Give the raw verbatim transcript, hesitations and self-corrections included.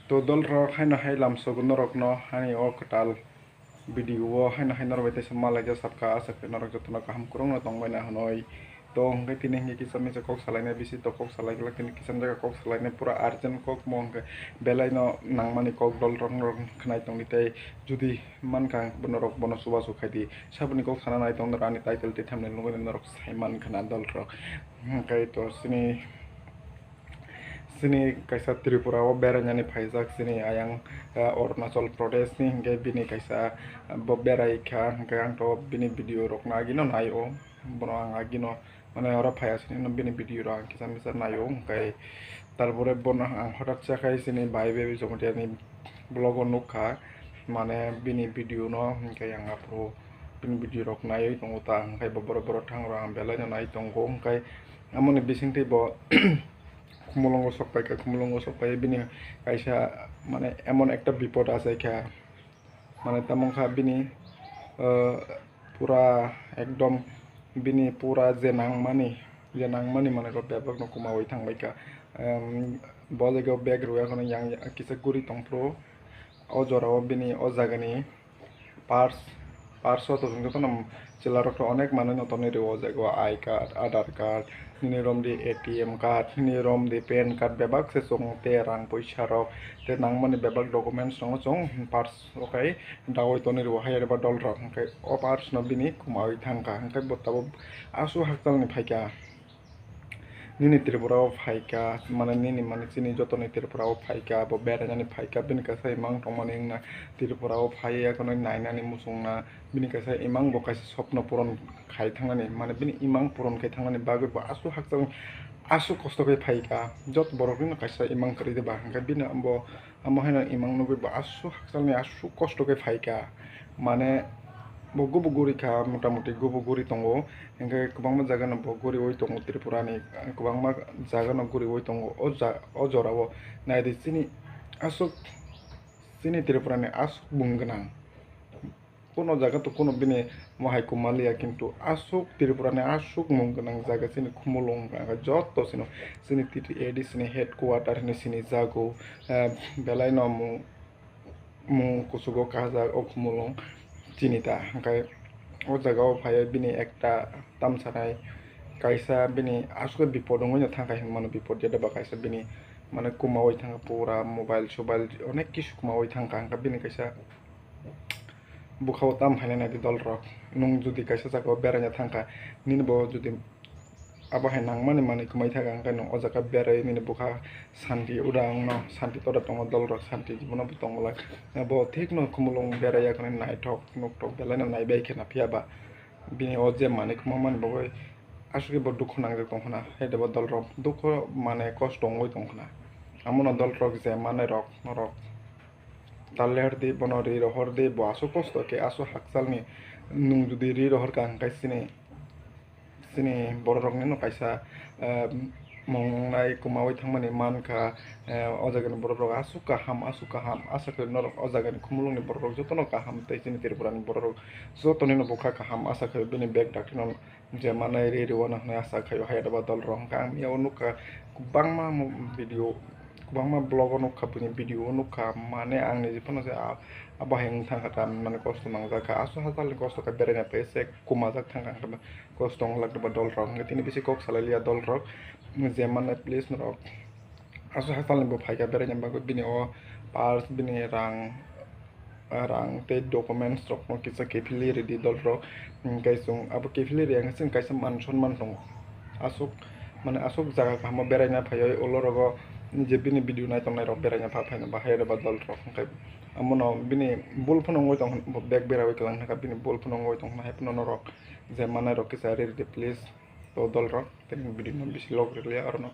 To dol rok, haino hai lamsogo norokno hani o kwtal video o haino hai norok bai teisa malaijak sabkha, aswk norok jotono kaham kwrwngno tongbaina hwnwi. To hwnkhe tini hwnkhe kisa misa kok salaina bisi to kok salai glak, tini kisa jaga kok salaina pura urgent kok mo hwnkhe belaino nangmani kok dol rok norok khwnai tongdi tei judi mankha ang norok bono chubachu khaidi. Saboni kok sana nai tong norok ani title tei thumbnail nugwi norok sai mankha na dol rok. Hwnkhe to sini Chini kaisa Tripura o berainani phaijak chini ayang, eh, Arunachal Pradesh ni, hwnkhe bini kaisa, eh, bo berai kha, hwnkhe ang to bini video rok no agino nai o, bono ang agino mane oro phaiya sini no bini video rok ang kisa misa nai o, hwnkhe tarpore bono ang hothat sa khai chini bai bai Jamatia ni vlog o nukha, mane bini video no, hwnkhe ang aphuru bini video rok naiwi tongo ta, hwnkhe bo borok borok thang rok ang belai no nai tongo, hwnkhe amoni bisingtwi bo Khumulwngo sok paikha, Khumulwngo sok pai bini kaisa, mane, emon ekta bipod achaikha, mane, tamo wngkha bini, ah, pura ekdom bini pura je nangmani, je nangmani, mane, rok bebak no kwmawi thangbaikha. Em, bo jaga o bag rwya kheno yang kisa guri tongphuru, o jora o bini o jagani Pars, pars o to chwng jotono chwla rok to onek manwi no tonwi rwo, o jaga o I card, Aadhaar card, nini rom di A T M card, nini rom di pan card, bebak se chwng te rang poisa rok te nangmani bebak documents rok no chwng pars o khai dawi tonwi rwo hai eba dol rok, hwnkhe o pars no bini kwmawi thangkha, hwnkhe bo tabuk aswk hakchal ni phaikha. Nini Tripura o phaikha, mane nini, mane chini jotoni Tripura o phaikha, bo berainani phaikha, bini kaisa imang tongmani wngna Tripura o phaiya kheno nainani muchungna, bini kaisa imang bo kaisa sopno puron khai thangnani, mane bini imang puron khai thangnani bagwi bo aswk hakchal, aswk kosto khe phaikha. Jot borok nino kaisa imang kwrwi de ba hwnkhe bini bo Amo haino imang nugwi bo aswk hakchalni aswk kosto khe phaikha, mane bo gubu guri kha, mota moti gubu guri tongo, hwnkhe kwbangma jaga no bo guriwi tongo Tripura ni, kwbangma jaga no guriwi tongo o ja-, o jora o. Naidi chini aswk, chini Tripura ni aswk bung gwnang. Kuno jaga to kuno bini mohai kwmaliya, kintu aswk Tripura ni aswk mung gwnang jaga chini Khumulwng wngkha, joto chini, chini T T A D chini headquarter hinwi sinijago, eh, belai no mung, mung kuchugo kahajak o Khumulwng chini ta, hwnkhe o jaga o phaiwi bini ekta tamsanai kaisa bini aswk bipot wngwi no thangkha hinmano, bipot ya deba kaisa bini mane kwmawi thangkha, pura mobile sobail onek kisu kwmawi thangkha, hwnkhe bini kaisa Bwkha o tam phainai naidi dol rok. Nwng jodi kaisa jaga o beraina thangkha, nini bo jodi abo hai nangmani manwi kwmai thangkha, hwnkhe nwng o jaga berai nini bwkha santi uda wngno, santi toda tongo dol rok, santi jibono bo tongo lai. Bo thik no Khumulwng berai ya khwnwi naithok nukthok belai no naibai khe na, phiya ba bini o je manwi kwma mani bagwi aswk bo dukhu nangjak tong khna, hai de bo dol rok dukhu mane kosto wngwi tong khna. Amo no dol rok je manai rok norok. Ta ler di, bono ri rohor di, bo aswk kosto khe, aswk hakchalni nwng jodi ri rohor kha, hwnkhe chini, chini borok rokni no kaisa, eh, mung nai kwmawi thangmani mankha, eh, o jagani borok rok aswk kaham, aswk kaham, asa khe norok o jagani Khumulwngni borok rok jotono kaham tei chini Tripura ni borok rok jotoni no bwkha kaham, asa khe bini bag dakti no je manai ri rwano hwnwi asa khaio hai adaba dol rok hwnkha. Ang miyao nukha kwbangma mo-, video, kwbangma vlog o nukha, bini video o nukha, mane ang niji phano se a-, abo hai wng thangkha ta, mane kosto nangjak kha, aswk hachal ni kosto kha, beraina pai se kwmajak thangkha, hwnkhe kosto wng lak ba dol rok, hwnkhe tini bisi kok salai liya dol rok, je mane please norok. Aswk hachal ni bo phaikha beraina bagwi, bini o purse, bini rang, rang tei documents rok no kisa kephilwi ridi dol rok. Hwnkhe chwng abo kephilwi riyang chwng kaisa man sonman tongo. Aswk, mane aswk jaga kaham o beraina phaiwi ulo rogo je bini video nai tongnai rok beraina pha phaina bahai rw ba dol rok, hwnkhe amo no bini bul phano wngwi tong, bag berawi kwlang thangkha, bini bul phano wngwi tong, hai phano norok je manai rok kisa ridi please. To dol rok tei video no bisi log rwliya aro no.